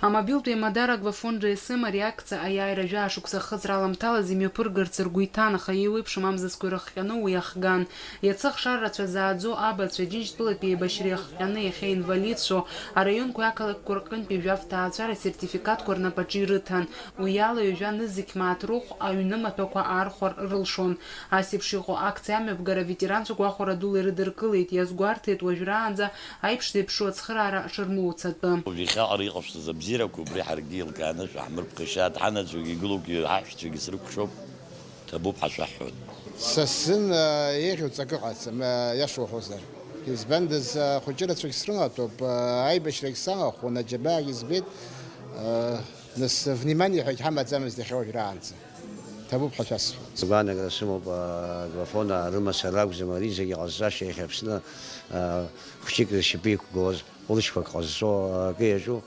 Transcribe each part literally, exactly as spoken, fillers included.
Амобилтә еимадара Агвафон Џьи Эс Эм ари акциа аиааира жәаа шықәса ахыҵра аламҭалаз имҩаԥыргарц ргәы иҭан, аха еиуеиԥшым амзызқәа ирыхҟьаны уи иахган. Иацы ахшара рацәа зааӡо абацәа Џьынџьтәылатәи еибашьра иахҟьаны иахьа инвалидцәоу араионқәеи ақалақьқәа рҟынтәи жәаф ҭаацәара асертификатқәа рнапаҿы ирыҭан. Уи ала ҩажәа нызқь мааҭ рыхә аҩны маҭәақәа аархәар рылшон. Ас еиԥш иҟоу акциа амҩаԥгара аветеранцәа гәахәара дула ирыдыркылеит, иазгәарҭеит уажәраанӡа аиԥш зеиԥшу ацхыраара шырмоуц атәы. Уажә иахьа ара иҟашәҵаз абзиарақәа убри ҳаргьы еилкааны шәаҳмырԥхашьааит, ҳанацәагьы игылоугьы ҳаҳәшьцәагьы срықәшәоуп, ҭабуп ҳәа шәаҳҳәоит. Са сзын, э, еиӷьу ҵакы ыҟаӡам, э, иаша уҳәозар. Избандаз, э, ахәыҷы рацәагь срымаҭәоуп, э, аибашьрагь салахәын, аџьабаагьы збеит, э, нас внимание ҳәагь ҳамаӡамызт иахьа уажәраанӡа. Ҭабуп ҳәа шәасҳәоит. Сгәаанагара сымоуп, а, Агвафон рымацара ракәӡам, ари зегьы ҟазҵаша иахьа Аԥсны, а, хәҷык зышьапы иқәгылоз, ҟәлышьқәак ҟазҵо акы иаҿу,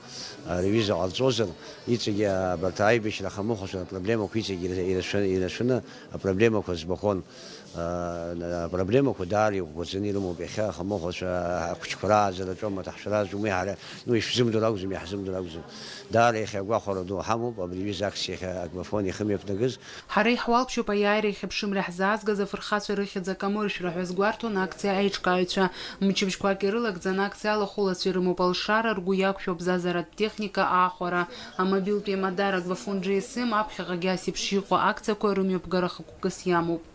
ари аҩыза ҟалҵозар, иҵегьы абарҭ аибашьра ахамыхәацәа рпроблемақәа иҵегьы ира-, ирацәа-, ирацәаны апроблемақәа збахон. А, апроблемақәа даара иӷәӷәаӡаны ирымоуп иахьа ахамыхәацәа, ахәыҷқәа рааӡараҿы, амаҭ ахшәараҿы, уи ҳара, ну, ишәзымдыр акәӡам, иаҳзымдыр акәӡам. Даара иахьа агәахәара ду ҳамоуп, абри аҩыза акциа иахьа Агвафон иахьымҩаԥнагыз. Ҳара иҳуалԥшьоуп аиааира иахьыԥшымра ҳзаазгаз афырхацәа рыхьӡ акамыршәра ҳәа азгәарҭон акциа аиҿкааҩцәа. Мчыбжьқәак ирылагӡан акциа алахәылацәа ирымоуп алшара, ргәы иақәшәо абзазаратә техника аахәара. Амобилтә еимадара Агвафон Џьи Эс Эм аԥхьаҟагьы ас еиԥш иҟоу акциақәа рымҩаԥгара хықәкыс иамоуп.